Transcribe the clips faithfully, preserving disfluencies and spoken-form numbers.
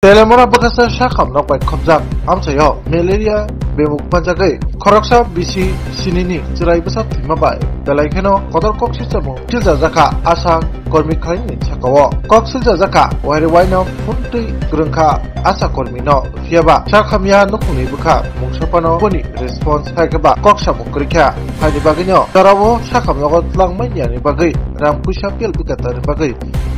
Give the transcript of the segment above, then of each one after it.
Telemura bwkhasa sakham nok bai khopjak amchaio malaria bemuk panjagwi khoroksa bisi sinini chwrai bwsa thwima bai belai kheno kotor kok sichamung siljajakha ASHA kormi khlaini sakao. Kok siljajakha wairi waino phone twi kwrwngkha ASHA kormino, phiyaba sakhamya nukhungni bwkha mungsa phano boni response hai khe ba kok samung kwrwikha. Haini bagwino jorao sakham nogo twlangmani bagwi rang puisa piyal bikatani bagwi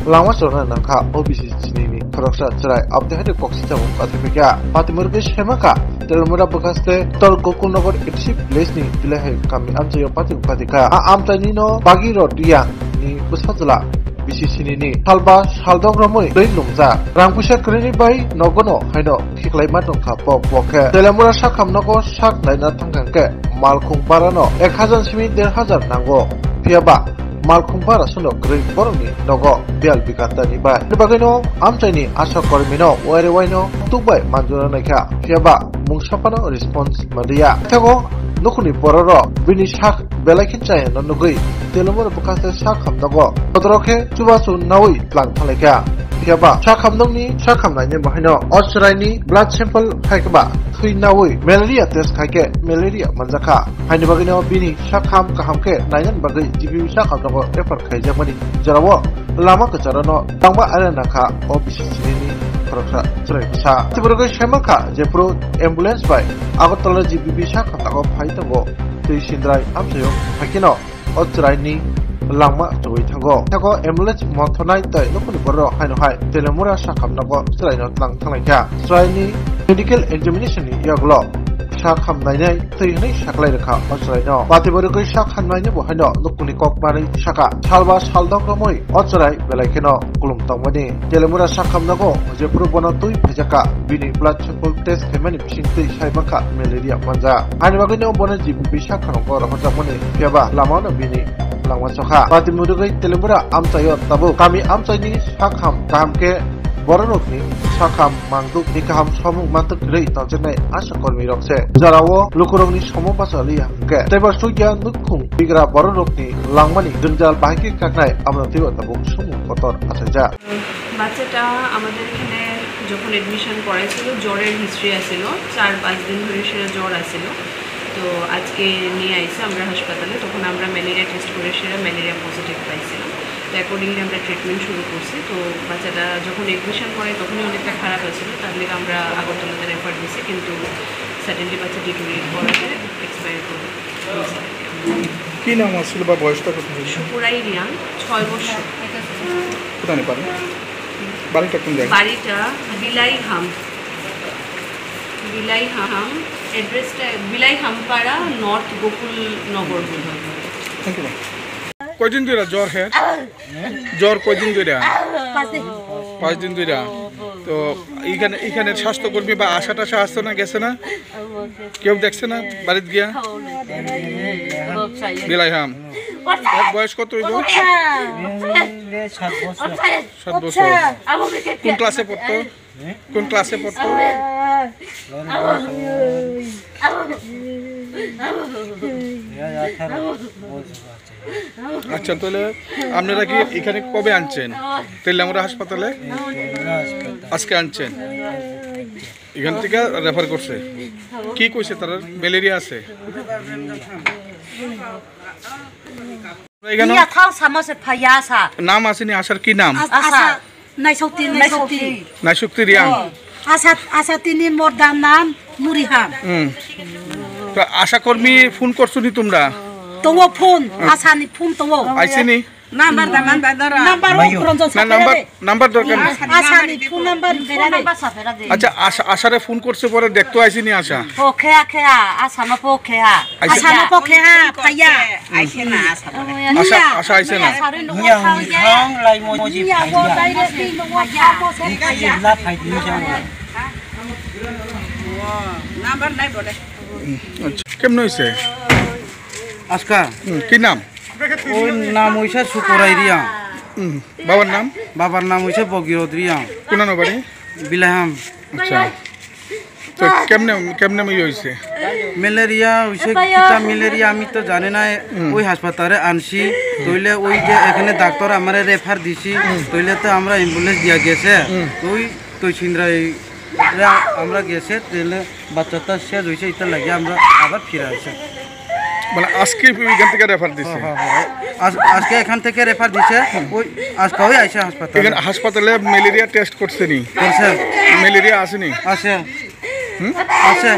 lama chorna nangkha O B C sinini khoroksa chwrai. Aboni hai kok sichamung pathiphaikha. Patimurgwi semakha Telemura bwkhaste Uttor Gokulnagar A D C village ni Bilaiham kami amchaio patimung pathikha. A amchaini no Bagirot Riya ni bwsajwla bisi sinini salba saldok romwi twi nungjak. Rang puisa kwrwini bai nogono haino khiklaima tongkha bo bo khe. Telemura sakham nogo sak naina thangkha khe malkhung barano ek hajar simi der hajar nango. Phiyaba malkhung bara sono kwrwi borokni nogo biyal bikatani bai. Ni bagwino amchaini ASHA kormino wairi waino tuk bai manjuna naikha. Phiyaba mungsa phano response manliya. Thago nukhungni bororok bini sak belai khe chayano nugwi Telemura bwkhaste sakham nogo sodoro khe chubachu naui tlang thanglaikha. Phiyaba sakham nokni sakham naini bahaino o chwraini blood sample phaikha ba thwi naui malaria test khaikhe malaria manjakha. Haini bagwino bini sakham kaham khe nainani bagwi G B B sakham nogo refer khaijakmani jorao lama kwcharano tangma area nangkha O B C sinini khoroksa chwrai bwsa. Tei borok saimankha jephuru ambulance bai Agartala G B B sakham nogo phai tongo twi sindrai amchaio phaikhe no o chwraini langma chugwi thango. Thago ambulance monthornai tei nukhungni bororok haino hai Telemura sakham nogo chwraino tlang thanglaikha. Chwraini medical examination ni yagulo sakham nainai twi hwnwi saklai rwkha o chwraino. Patimurgwi sakham nainai bo haino nukhungni kok manwi sakha. Salba saldok romwi o chwrai belai kheno kulum tongmani. Telemura sakham nogo jephuru bono twi phaijakha, bini blood sample test khaimani bising twi sai mankha malaria manja. Ani bagwino bono G B B sakham nogo rohorjakmani, phiyaba lamano bini langma chokha. Patimurgwi Telemura amchaio tabuk kami amchaini sakham kaham khe bororokni sakham mangdukni kaham samung mantuk rwi tongjaknai ASHA kormirok se. Jorao lukurokni somo bachaliya hwnkhe teibo sugya nukhung bigra bororokni langmani jwngjal bahai khe kaknai, abono twibo tabuk samung kotor achaijak. বাচ্চাটা আমাদের এখানে যখন অ্যাডমিশন করাইছিল, জ্বরের হিস্ট্রি আছিল, চার পাঁচ দিন ধরে সেটা জ্বর আছিল। তো আজকে নিয়ে আইছে আমরা হাসপাতালে, তখন আমরা ম্যালেরিয়া টেস্ট করে সেটা ম্যালেরিয়া পজিটিভ পাইছিলাম। তো অ্যাকর্ডিংলি আমরা ট্রিটমেন্ট শুরু করছি। তো বাচ্চাটা যখন অ্যাডমিশন করে তখনই অনেকটা খারাপ আছিল, তার লেগে আমরা আগরতলাতে রেফার দিছি, কিন্তু সাডেনলি বাচ্চা ডিটোরিয়েট করাতে এক্সপায়ার করে গেছে আর কি। কি নাম আছিল বা বয়সটা কত হয়েছে? সুপুরাই রিয়াং, ছয় বছর। কোথায় বাড়ি? বাড়িটা কোন জায়গায়? বাড়িটা বিলাইহাম। বিলাইহাম, অ্যাড্রেসটা বিলাইহামপাড়া, নর্থ গোকুলনগর বোধহয়। Thank you, ma'am. কয়দিন ধরে জ্বর হে? জ্বর কয়দিন ধরে? পাঁচ দিন। পাঁচ দিন ধরে। তো এখানে, এখানে স্বাস্থ্যকর্মী বা আশা টাশা আসছে না, গেছে না? কেউ দেখছে না বাড়িত গিয়া? বিলাইহাম। এর বয়স কত হইব? সাত বছর। সাত বছর। কোন ক্লাসে পড়তো? কোন ক্লাসে পড়তো? আচ্ছা, তাহলে আপনারা কি এখানে কবে আনছেন? তেলিয়ামুড়া হাসপাতালে আজকে আনছেন, এখান থেকে রেফার করছে। কি কইছে তারা? ম্যালেরিয়া আছে। এখানে ইয়া থাও সামসে ফাইয়া সা। নাম আসেনি আশার, কি নাম? আশা। নাইশক্তি, নাইশক্তি। নাইশক্তি রিয়াং। ও, আশা, আশা তিনি মোর দাম নাম মুরিহাম। হুম। তো আশা কর্মী ফোন করছো নি তোমরা? তো ও ফোন, আশা নি ফোন তো ও। আইছে নি? নাম্বার দাম, নাম্বার দাম। নাম্বার ও রঞ্জন না, নাম্বার, সাথে। নাম্বার দরকার নেই। আশা নি ফোন নাম্বার বেরা দে। আচ্ছা, আশা, আশারে ফোন করছে পরে দেখতো আইছে নি আশা? ও খেয়া খেয়া, আশা না পো খেয়া। আইসে। Asano po khe ha, phaiya. Aise na, asano. Asha, asha aise na. Miya hong khang lai mo ji phaiya. Ni la phai ni jao. Number nai bole. আচ্ছা, কেমন হইছে? আজকা? হুম, কি নাম? ওর নাম হইছে সুকরাই রিয়া। হুম, বাবার নাম? বাবার নাম হইছে বগিরদ রিয়া। কোন বাড়ি? বিলাহাম। আচ্ছা। তো কেমনে, কেমনে ইয়ে হইছে? ম্যালেরিয়া হইছে, কিতা ম্যালেরিয়া আমি তো জানি না। হুম। ওই হাসপাতালে আনছি, হুম। তইলে ওই যে এখানে ডাক্তার আমারে রেফার দিছি, হুম। তইলে তো আমরা অ্যাম্বুলেন্স দিয়া গেছে। হুম। তো ওই তো সিন্দ্রাই আমরা গেছে, তাহলে বাচ্চাটা শেষ হয়েছে, এটা লাগে আমরা আবার ফিরে আসে। মানে আজকে এখান থেকে রেফার দিছে? হ্যাঁ, হ্যাঁ, হ্যাঁ। আজ-, আজকে এখান থেকে রেফার দিছে, ওই আজকে ওই আইসে হাসপাতালে। এখানে হাসপাতালে ম্যালেরিয়া টেস্ট করছে নি? করছে। ম্যালেরিয়া আসেনি? আছে। হুম? আছে।